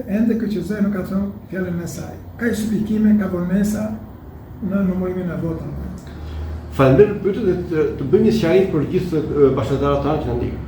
ende KQZ nuk ka thënë fjalën e saj? Ka justifikime, ka vonesa në numërimin e votave. Faleminderit për pyetjen dhe të, të bëjmë një sqarim për gjithë bashkatdhetarët tanë që na ndjekin.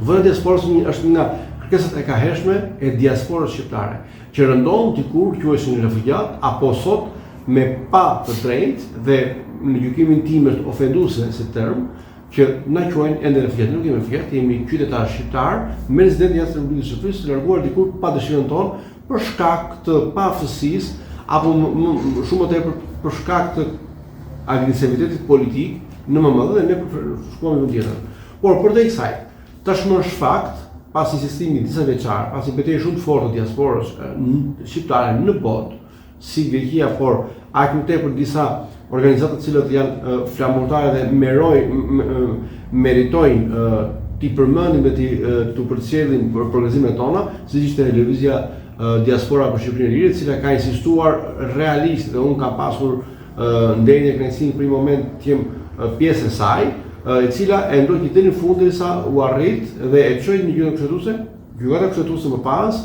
Vota e diasporës është një nga kërkesat e kahershme e diasporës shqiptare, që rëndom dikur quheshin refugjat apo sot me pa të drejtë dhe në gjykimin tim është ofenduese si term, që na quajnë ende refugjatë. Nuk jemi refugjatë, jemi qytetarë shqiptarë me rezidencë jashtë Republikës së Shqipërisë, të larguar dikur pa dëshirën tonë për shkak të paaftësisë apo më, më, shumë më tepër për shkak të agresivitetit politik në mëmëdhe dhe ne shkuam në vend tjetër. Por përtej kësaj, tashmë është fakt, pas insistimit disavjeçar, pas një beteje shumë të fortë të diasporës shqiptare në botë, si Greqia, por aq më tepër disa organizata të cilat janë flamurtare dhe merojnë, meritojnë t'i përmendim dhe t'i t'u përcjellim për përgëzimet tona, siç ishte lëvizja Diaspora për Shqipërinë e Lirë, e cila ka insistuar realisht dhe unë kam pasur nderin e kënaqësinë për një moment të jem pjesë e saj, e cila e ndoqi deri në fund derisa u arrit dhe e çoi në Gjykatën Kushtetuese, Gjykata Kushtetuese më pas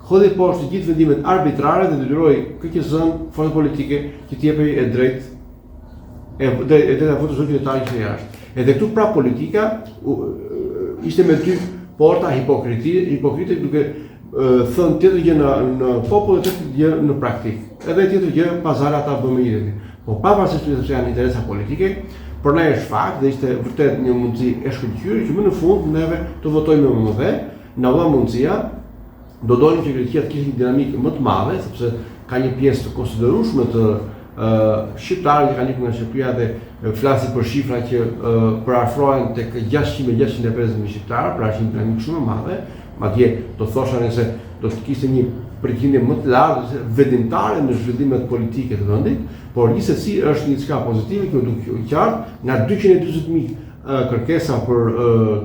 hodhi poshtë të gjithë vendimet arbitrare dhe detyroi KQZ-n, forcat politike që t'i jepej e drejtë e e drejta e votës çdo qytetari që jashtë. Edhe këtu pra politika u, ishte me dy porta hipokriti, hipokrite duke thënë tjetër gjë në në popull dhe tjetër gjë në praktikë. Edhe tjetër gjë pazare ata bënë me njëri. Po pavarësisht se janë interesa politike, për ne është fakt dhe ishte vërtet një mundësi e shkëlqyer që më në fund neve të votojmë në mëmëdhe, na u dha mundësia do donim që Greqia të kishte një dinamikë më të madhe, sepse ka një pjesë të konsiderueshme të shqiptarëve që kanë ikur nga Shqipëria dhe flasim për shifra që përafrohen tek 600 650 mijë shqiptarë, pra është një dinamikë shumë e madhe, madje do thosha nëse do të kishte një përqindje më të lartë vendimtare në zhvillimet politike të vendit, por gjithsesi është një diçka pozitive që duket e qartë, nga 240.000 kërkesa për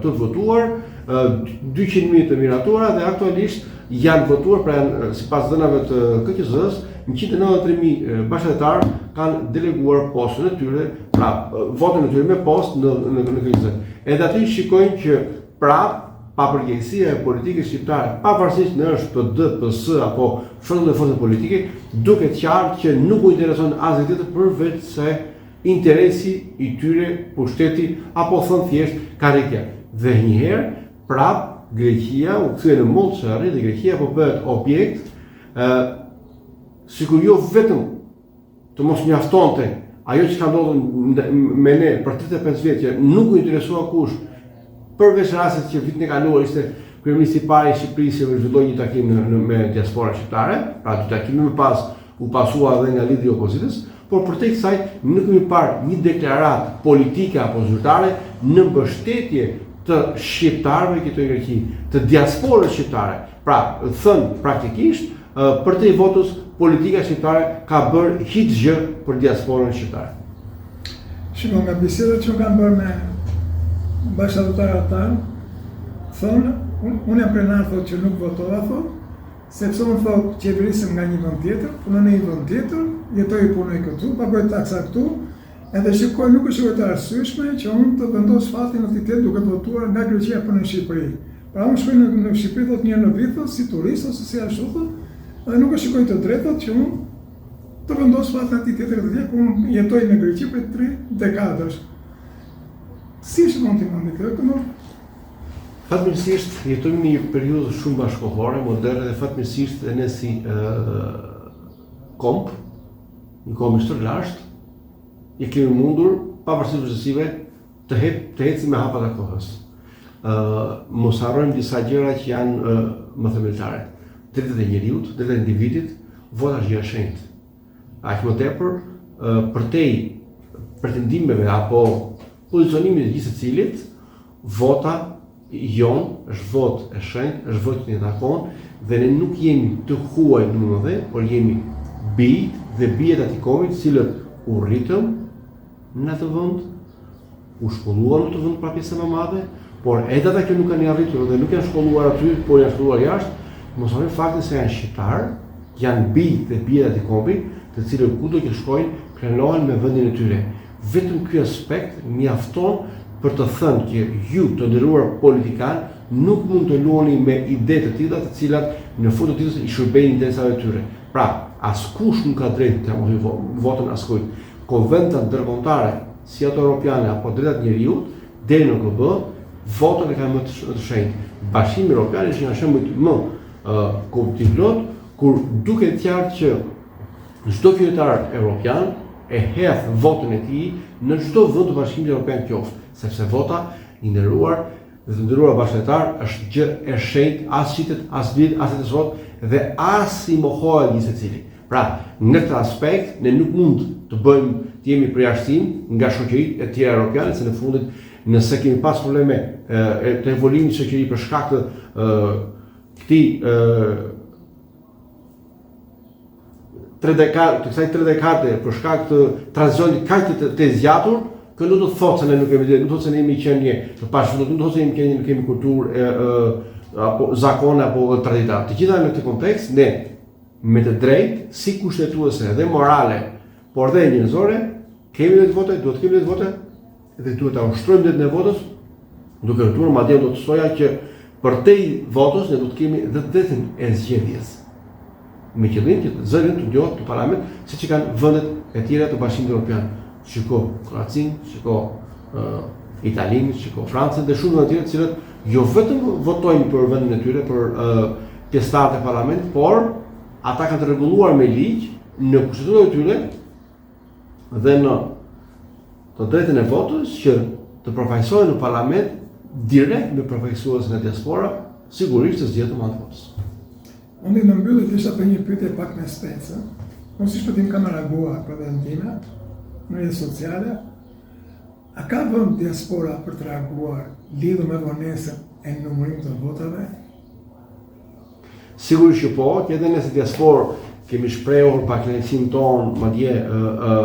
të votuar, 200.000 të miratuara dhe aktualisht janë votuar, pra janë sipas dhënave të KQZ-s, 193.000 bashkatdhetarë kanë deleguar postën e tyre, pra votën e tyre me postë në në, në KQZ. Edhe aty shikojnë që prap papërgjegjësia e politikës shqiptare, pavarësisht në është PD, PS apo çfarëdo force politike, duket qartë që nuk u intereson asgjë tjetër përveç se interesi i tyre, pushteti apo thënë thjesht karrigia. Dhe një herë prap Greqia u kthye në mollë sherri dhe Greqia po bëhet objekt ë sikur jo vetëm të mos mjaftonte ajo që ka ndodhur me ne për 35 vjet që nuk u interesua kush përveç rastit që vitin e kaluar ishte kryeministri i parë i Shqipërisë që zhvilloi një takim në, në me diasporën shqiptare, pra dy takime më pas u pasua edhe nga lideri i opozitës, por përtej kësaj nuk kemi parë një deklaratë politike apo zyrtare në mbështetje të shqiptarëve që jetojnë në Greqi, të diasporës shqiptare. Pra, thënë praktikisht, përtej votës politika shqiptare ka bërë hiç gjë për diasporën shqiptare. Shiko, nga bisedat që unë kam bërë me bashkatdhetarët tanë, thonë, unë, unë jam krenar, thotë, që nuk votova, thotë, Sepse unë thotë qeverisem nga një vend tjetër, punoj në një vend tjetër, jetoj e punoj këtu, paguaj taksa këtu, edhe shikoj nuk e shikoj të arsyeshme që unë të vendos fatin e atij tjetrit duke votuar nga Greqia për në Shqipëri. Pra unë shkoj në, në Shqipëri thotë një herë në vit thotë si turist ose si ashtu thotë, dhe nuk e shikoj të drejtë thotë që unë të vendos fatin e atij tjetrit atje ku unë jetoj në Greqi prej tri dekadash. Si e shikon ti mendin këtë? Këtë Fatmirësisht jetojmë në një periudhë shumë bashkëkohore, moderne dhe fatmirësisht dhe ne si ë komb, një komb i stërlashtë, i kemi mundur pavarësisht vështirësive të hep, të ecim me hapat e kohës. Ë mos harrojmë disa gjëra që janë ë, më themeltare. Drejtat e njeriut, drejtat e individit, vota është gjë e shenjtë. Aq më tepër, përtej pretendimeve apo pozicionimit të gjithsecilit, vota jonë është votë e shenjtë, është votë që na takon dhe ne nuk jemi të huaj në mëmëdhe, por jemi bijtë dhe bijat e atij kombi, të cilët u rritëm në atë vend, u shkolluan në atë vend pra pjesa më e madhe, por edhe ata që nuk kanë arritur dhe nuk janë shkolluar aty, por janë shkolluar jashtë, mos harrojmë faktin se janë shqiptarë, janë bijtë dhe bijat e atij kombi, të cilët kudo që shkojnë, krenohen me vendin e tyre. Vetëm ky aspekt mjafton për të thënë që ju të nderuar politikanë Nuk mund të luani me ide të tilla të cilat në fund të ditës i shërbejnë interesave të tyre. Pra, askush nuk ka drejtë t'ia mohojë votën askujt. Konventat ndërkombëtare, si ato europiane apo drejtat e njeriut, deri në OKB, votën e kanë më të shenjtë. Bashkimi Europian është një nga shembujt më kuptimplotë, kur duket qartë që çdo qytetar europian e hedh votën e tij në çdo vend të Bashkimit Europian qoftë, sepse vota i nderuar dhe të nderuar bashkatdhetarë është gjë e shenjtë, as shitet, as blihet, as tjetërsohet dhe as i mohohet gjithsecilit. Pra, në këtë aspekt ne nuk mund të bëjmë të jemi përjashtim nga shoqëritë e tjera europiane, se në fundit nëse kemi pas probleme e, të evolimit shoqëri për shkak të këtij tre dekade, të kësaj tre dekade për shkak të tranzicionit kaq të, të zgjatur, kjo nuk do të thotë se ne nuk kemi drejtë, nuk do të thotë se ne jemi qenie të pashëndoshë, nuk do të thotë se jemi qenie nuk kemi kulturë e, e, apo zakone apo tradita. Të gjitha në këtë kontekst ne me të drejtë si kushtetuese dhe morale, por dhe njerëzore, kemi drejt vote, duhet të kemi drejt vote dhe duhet ta ushtrojmë drejtën e votës, duke votuar madje do të thoja që përtej votës ne do të kemi dhe të drejtën e zgjedhjes. Me qëllim që zëri ynë të dëgjohet në parlament, siç i kanë vendet e tjera të Bashkimit Evropian. Shiko Kroacinë, shiko uh, Italinë, shiko Francën dhe shumë vende të tjera të cilët jo vetëm votojnë për vendin e tyre, për uh, pjesëtarët e parlamentit, por ata kanë të rregulluar me ligj në kushtetutën e tyre dhe në të drejtën e votës që të përfaqësohen në parlament direkt me përfaqësues nga diaspora, sigurisht të zgjedhur me anë të votës. Unë në mbyllje desha të bëj një pyetje pak me specë. Unë si Shpëtim kam reaguar për veten time në rrjetet sociale. A ka vend diaspora për të reaguar lidhur me vonesën e numërimit të votave? Sigurisht që po, që edhe ne si diasporë kemi shprehur pakënaqësinë tonë, madje ë ë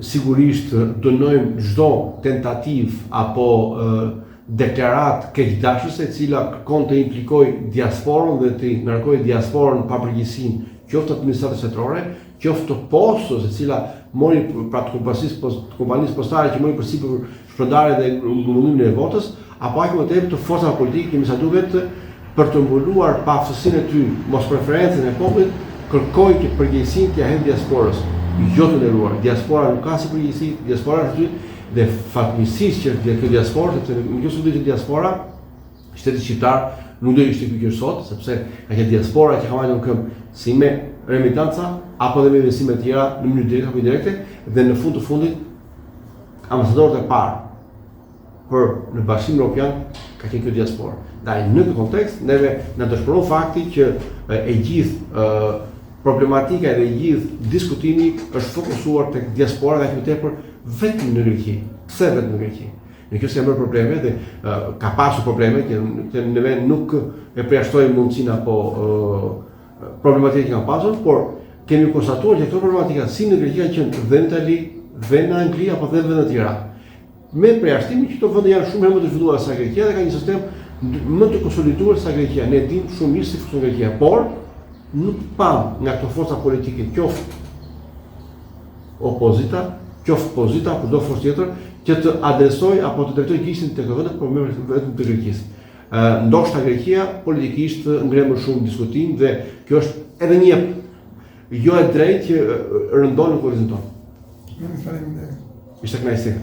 sigurisht dënojmë çdo tentativë apo ë deklaratë keqdashëse e cila kërkon të implikojë diasporën dhe të ngarkojë diasporën papërgjegjësinë, qoftë të administratës shtetërore, qoftë të postës e cila mori pra të kompanisë të kompanisë postare që mori përsipër shpërndarjen dhe grumbullimin e votës, apo aq më tepër të forcave politike që me sa duket për të mbuluar paaftësinë e tyre, mospreferencën e popullit, kërkojnë që përgjegjësinë t'ia hedhin diasporës. Jo të nderuar, diaspora nuk ka asnjë përgjegjësi, diaspora është aty dhe fatmirësisht që është kjo diasporë, sepse në qoftë se nuk ishte diaspora, shteti shqiptar nuk do ishte ky që është sot, sepse ka qenë diaspora që ka mbajtur në këmbë si me remitanca apo dhe me investime të tjera në mënyrë direkte apo indirekte dhe në fund të fundit ambasadorët e parë për në Bashkimin Evropian ka qenë kjo diasporë. Ndaj në këtë kontekst neve na dëshpëron fakti që e gjithë problematika dhe i gjithë diskutimi është fokusuar tek diaspora dhe aq më tepër vetëm në Greqi. Pse vetëm në Greqi? Në qoftë se janë bërë probleme dhe uh, ka pasur probleme që që neve nuk e përjashtojmë mundësinë apo uh, problematika që kanë pasur, por kemi konstatuar që këto problematika si në Greqi kanë qenë dhe në Itali, dhe në Angli apo dhe në vende të tjera. Me përjashtimin që këto vende janë shumë herë më të zhvilluara se Greqia dhe kanë një sistem më të konsoliduar se Greqia. Ne dimë shumë mirë si funksionon Greqia, por nuk pamë nga këto forca politike, qoftë opozita, qoftë pozita apo çdo forcë tjetër që të adresojë apo të drejtojë gishtin te këto vende, por më vetëm të Greqisë. Ndoshta Greqia politikisht ngre më shumë diskutim dhe kjo është edhe një jo e drejtë që rëndon në kurrizin tonë. Faleminderit. Ishte kënaqësi.